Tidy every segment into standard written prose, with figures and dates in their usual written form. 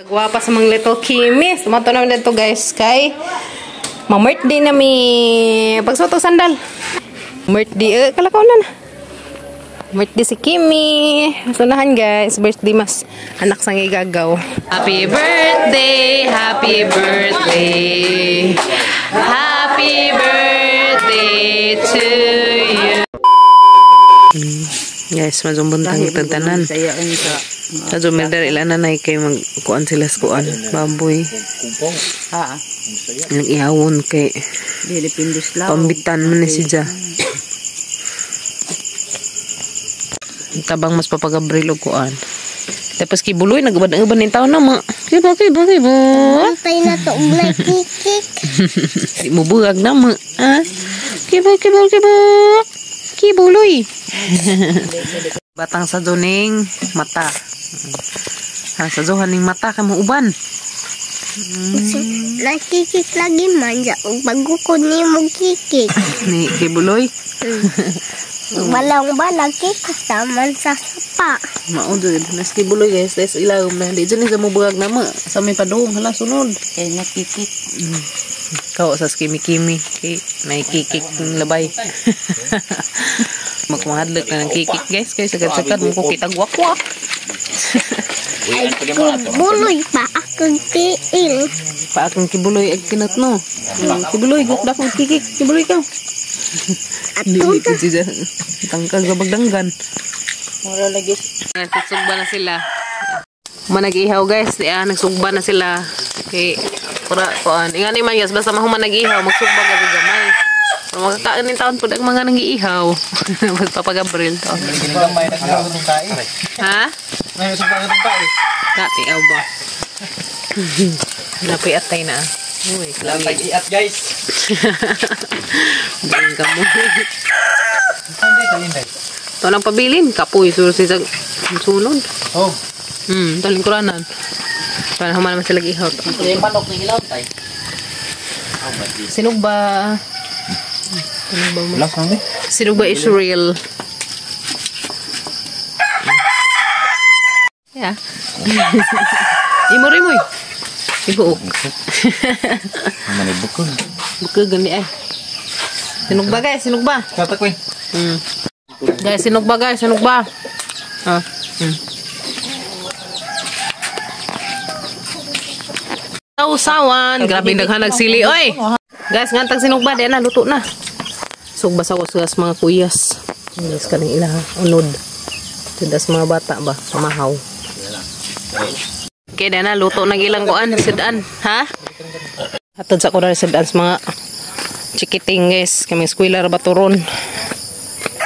Gwapa sa mga little Kimis. Tumato naman dito guys kay ma-birthday na mi. Pagsuot og sandal. Birthday kalakaw na na. Birthday si Kimi. Sunahan guys, birthday mas anak sang igagaw. Happy birthday, happy birthday. Happy birthday to you. Guys, mazumbun tang tanan. Sa Medar ila nanay kay magkuan sila sa kuan baboy. Ha. Nag-ihawon kay Dili pindus lang. Pambitan man ni siya. Tabang mas papagabril og kuan. Tapos kay Buloy nagubad-uban ning taon na ma. Kibo kibo kibo. Antay na to ulay kikik. Di mo buag na ma. Ha? Kibo kibo kibo. Kibuloy. Batang sa doning mata. Ha, sa duhan ning mata kay mo uban. Nakikik lagi man ja ug bagukod ni mo kikik. Ni Kibuloy. Balang balang kikik taman sa sapa. Mao jud nas Kibuloy guys, des ilawom na di jud ni sa mo buag na ma. Sa may padung hala sunod. Kay nakikik. Kaw sa kimi-kimi kay may kikik ng labay. Magmahadlok na ng kikik guys kay sagad-sagad mo ko kitag wakwak. Ay buloy pa akong tiil. Pa akong Kibuloy ag kinat no. Kibuloy gukda kong kikik. Kibuloy ka. Ato Dili ko siya. Tangkag sa bagdanggan. Mura lagi. Nagsugba na sila. Manag-ihaw guys, ya nagsugba na sila. Kay pura kuan. Ingani man guys, basta mahuman nag-ihaw, magsugba ka gamay. Pero makakain ning taon pud ang mga nang-iihaw. Basta Papa Gabriel to. Ha? Katiaw ba? Napi atay na. Uy, klami. Iat guys. Buing ka mo. Ito lang pabilin. Kapoy. Sur si sa sunod. Oh. Talingkuranan. Para human naman sila ihaw. Yung manok ni ilaw tay. Sinugba. Sinugba mo. Lang kami. Sinugba is real. Yeah. Imo rin mo eh. Ibuok. Manay bukod. Bukod gani eh. Sinugba guys, sinugba. Kata ko. Guys, sinugba guys, sinugba. Ah. Sausawan, grabe daghan nagsili oy. Guys, ngantag sinugba di na luto na. Sugba sa kusgas mga kuyas. Guys, kaning ila unod. Tindas mga bata ba, pamahaw. Okay, na luto na ilang kuan sidan, ha? Atod sa kurar sidan sa mga chikiting guys, kami eskwela ra baturon.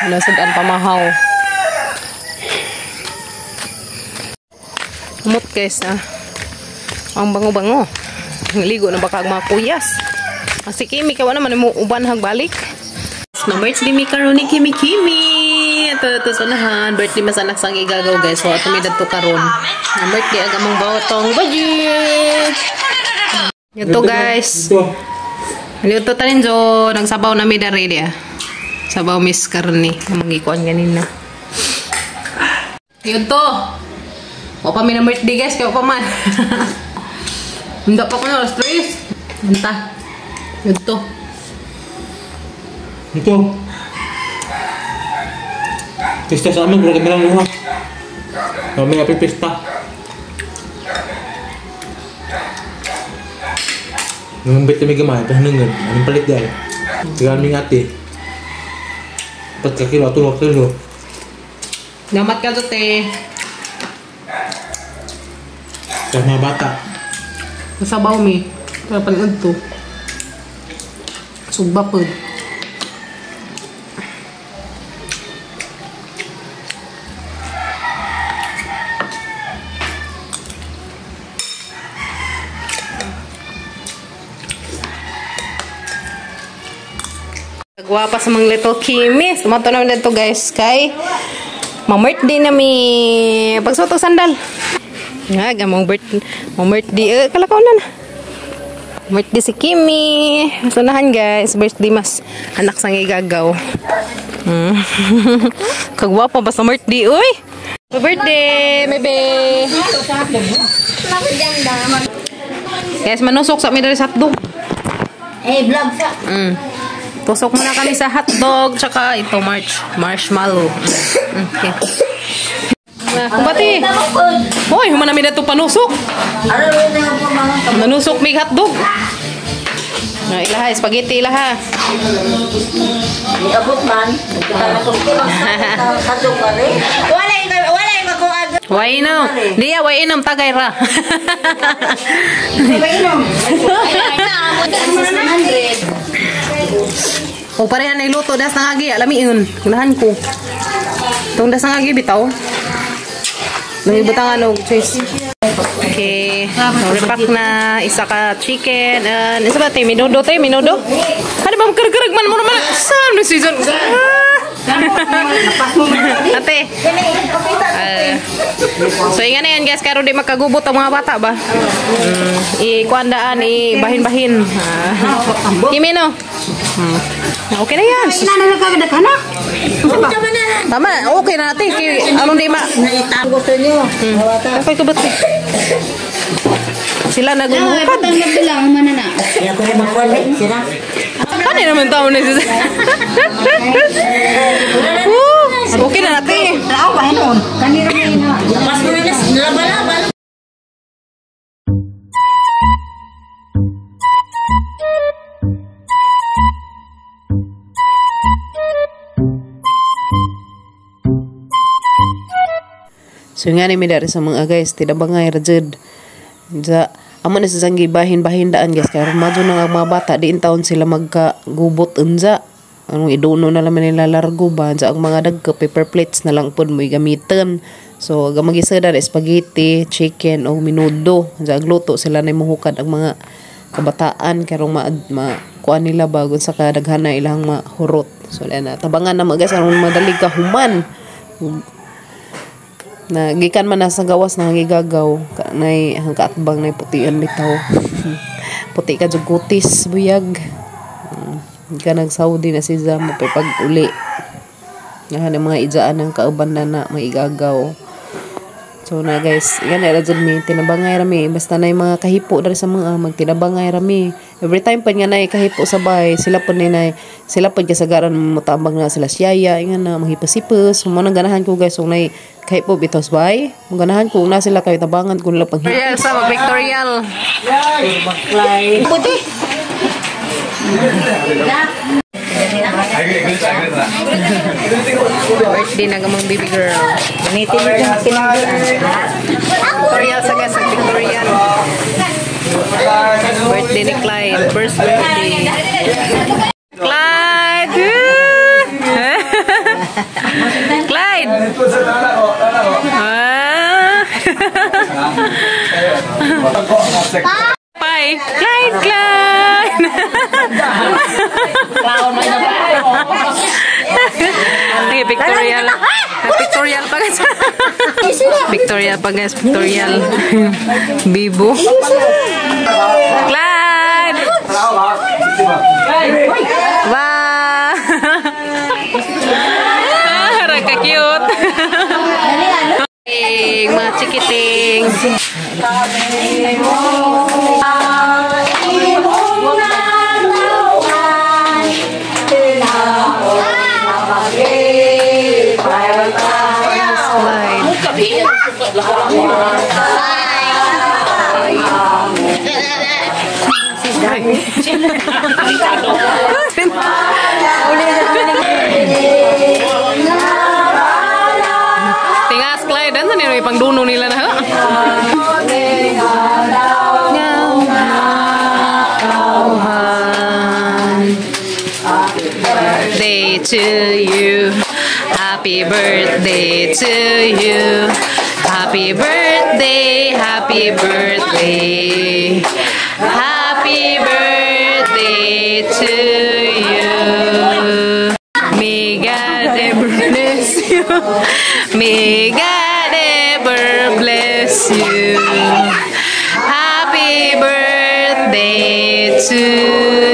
Wala sidan pamahaw. Umot guys ah. Ang bango-bango. Ligo na baka ang mga kuyas. Asi Kimi kawa naman mo uban hagbalik. Na birthday mi karon ni Kimi Kimi. Ito ito sunahan birthday mas anak sang igagaw guys. So ato mi dadto karon. Na birthday ag among bawtong budget. Ito guys. Luto ta ninjo nagsabaw na mi diri dia. Sabaw miss karne among gikuan ganina. Yun to. Wa pa mi na birthday guys kay wa pa man. Hindi pa ko na alas 3. Anta. Yun to. Ito. Pista sa amin, wala kami lang luha. Kami nga pista. Nung bit kami gamay, tapos nungan. Anong palit dahil? Tiga kaming ate. 4 kilo, 3 kilo. Damat ka to, te. Sa mga bata. Masabaw mi. Para panood to. Sugba po. Gwapa sa mga little Kimis. Tumato naman dito guys kay ma-birthday na mi. Pagsuot og sandal. Nga, among birthday, ma-birthday kalakaw na na. Birthday si Kimi. Sunahan guys, birthday mas anak sang igagaw. Kagwapa ba sa birthday, uy? Happy birthday, bebe. Guys, manusok sa mi diri sa hotdog. Eh, vlog sa. Tusok muna kami sa hotdog tsaka ito marshmallow. Okay. Kumbati. Hoy, human na mi dato panusok. Nanusok mig hotdog. Na ilaha spaghetti ilaha. Niabot man. Wala yung makuha. Way inom. Diya way inom tagay ra. O pareha na iluto das nangagi alamiun. Ganahan ko. Tong das nangagi bitaw. Nangibutangan og cheese. Okay. So, repack na isa ka chicken and isa ba te minudo te minudo. Ano ba karkarag man mo naman saan ni season. Ate. So ingan na yan guys, karon di makagubot ang mga bata ba. I-kuandaan, i-bahin-bahin. Kimi no. Okay na yan. Tama, okay na ate. Anong di ma? Gusto niyo. Okay ka ba ate? Sila nagumukad. Ano naman tao na siya? Okay na ate. So nga ni mi dari sa mga guys, tinabangay ra jud. Sa amo na sa sanggi bahin-bahin daan guys kay madyo na ang mga bata diin taon sila magkagubot unsa. Anong iduno na lang nila largo ba unsa ang mga dagko paper plates na lang pud mo gamiton. So gamagisa da spaghetti, chicken o minudo. Unsa ang luto sila na muhukad ang mga kabataan karong ma kuan nila bagon sa kadaghan na ilang mahurot. So na tabangan na mga guys aron madali ka human. Na gikan man na sa gawas na gigagaw nay ang kaatbang nay putian bitaw. Puti ka jud kutis buyag. Gikan nag Saudi na si Zam pag uli. Nahan ang mga ijaan ang kauban na na maigagaw. So na guys, yan ra jud mi tinabangay ra mi basta nay mga kahipo diri sa mga magtinabangay ra mi. Every time pa nga nay kahipo sa bahay, sila pud ni nay sila pud kasagaran motabang na sila siyaya ingan na mahipas-hipas. Mo nang ganahan ko guys, so nay kahipo bitaw sa bahay, mo ganahan ko na sila kayo tabangan ko nila panghipo. Pictorial sa pictorial. Puti. Birthday na gamang baby girl. Pictorial sa guys, pictorial. Birthday ni Clyde, first birthday. Clyde! Clyde! Ah. Bye! Clyde, Clyde! Okay, pictorial. Pictorial pa guys. Pictorial pa guys, pictorial. Bibo. Clyde! Wow! Raka cute. Mga chikiting. Tingas Clyde, ano nila may pangduno nila na ha? Birthday to you. Happy birthday to you. Happy birthday, happy birthday. Happy birthday to you. May God ever bless you. May God ever bless you. Happy birthday to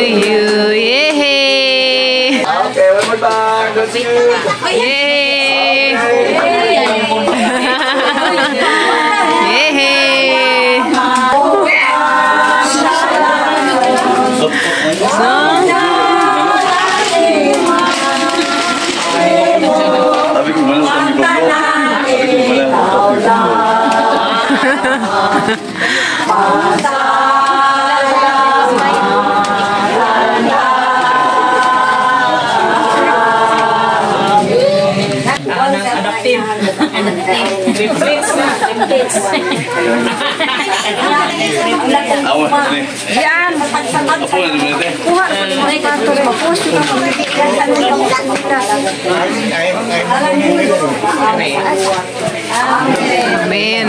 you. Yay! Okay, one more time. That's you. Yay! Yay! Amen.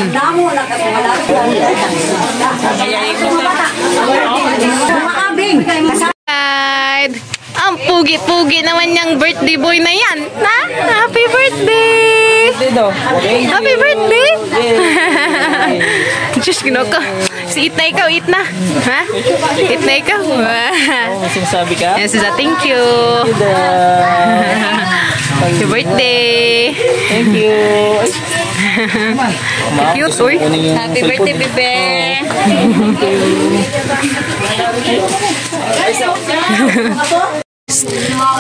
Ang pugi-pugi naman niyang birthday boy na yan. Na? Happy birthday! Happy birthday! Diyos, ginoo ko. Si eat na ikaw, eat na. Ha? Eat na ikaw. Sinasabi ka? Yes, thank you. Happy birthday! Thank you. Cute, uy. Happy birthday, bebe.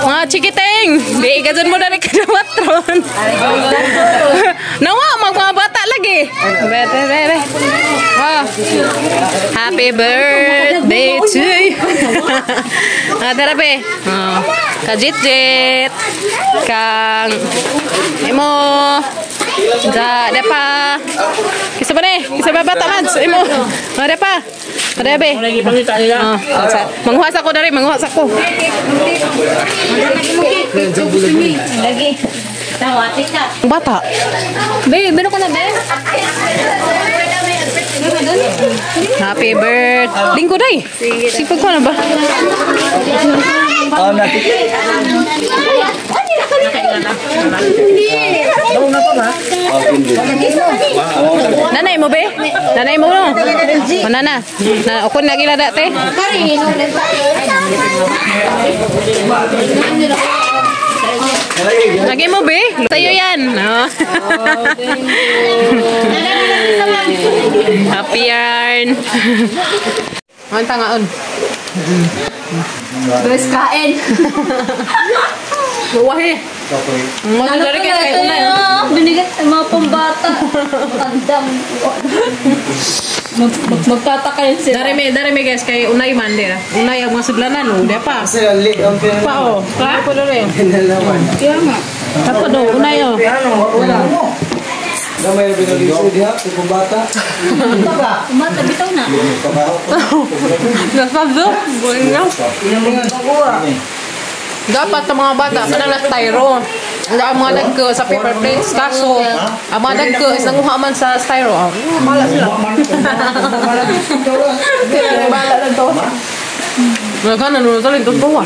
Mga chikiting, di ka dyan mo na rin ka na matron. Nawa, mga bata lagi. Be, be, be, be. Oh. Happy birthday to you. Tara, be. Oh. Kajit-jit. Kang imo. Ja, depa. Kisa ba ni? Kisa ba bata man? Imo. Oh, depa. Depe. Oh, manguha sa ko dari, manguha sa ko. Lagi. Bata. Be, meron ka na, be? Happy birthday. Lingko day. Sipag ko na ba? Nanay mo be? Nanay mo no? O nana. Na ukon lagi lada te. Lagi mo be? Sa'yo yan. No? Happy yarn. Ang tangaon. Bes kain. Wahi. Mga dari kay unay. Binigat ang mga pambata. Andam. Magtataka yun sila. Dari me guys kay unay man dira. Unay ang mga sudlanan no, di pa. Pa oh. Pa po dere. Kaya nga. Tapo do unay oh. Gamay na binaliso diha, kung bata. Umata, bitaw na. Nasado. Bueno. Dapat sa mga bata kanang na styro. Ang mga dagko sa paper plates kaso ang mga dagko is nanguha man sa styro. Oh, bala sila. Bala lang to. Nagkanan mo sa lintong buwan.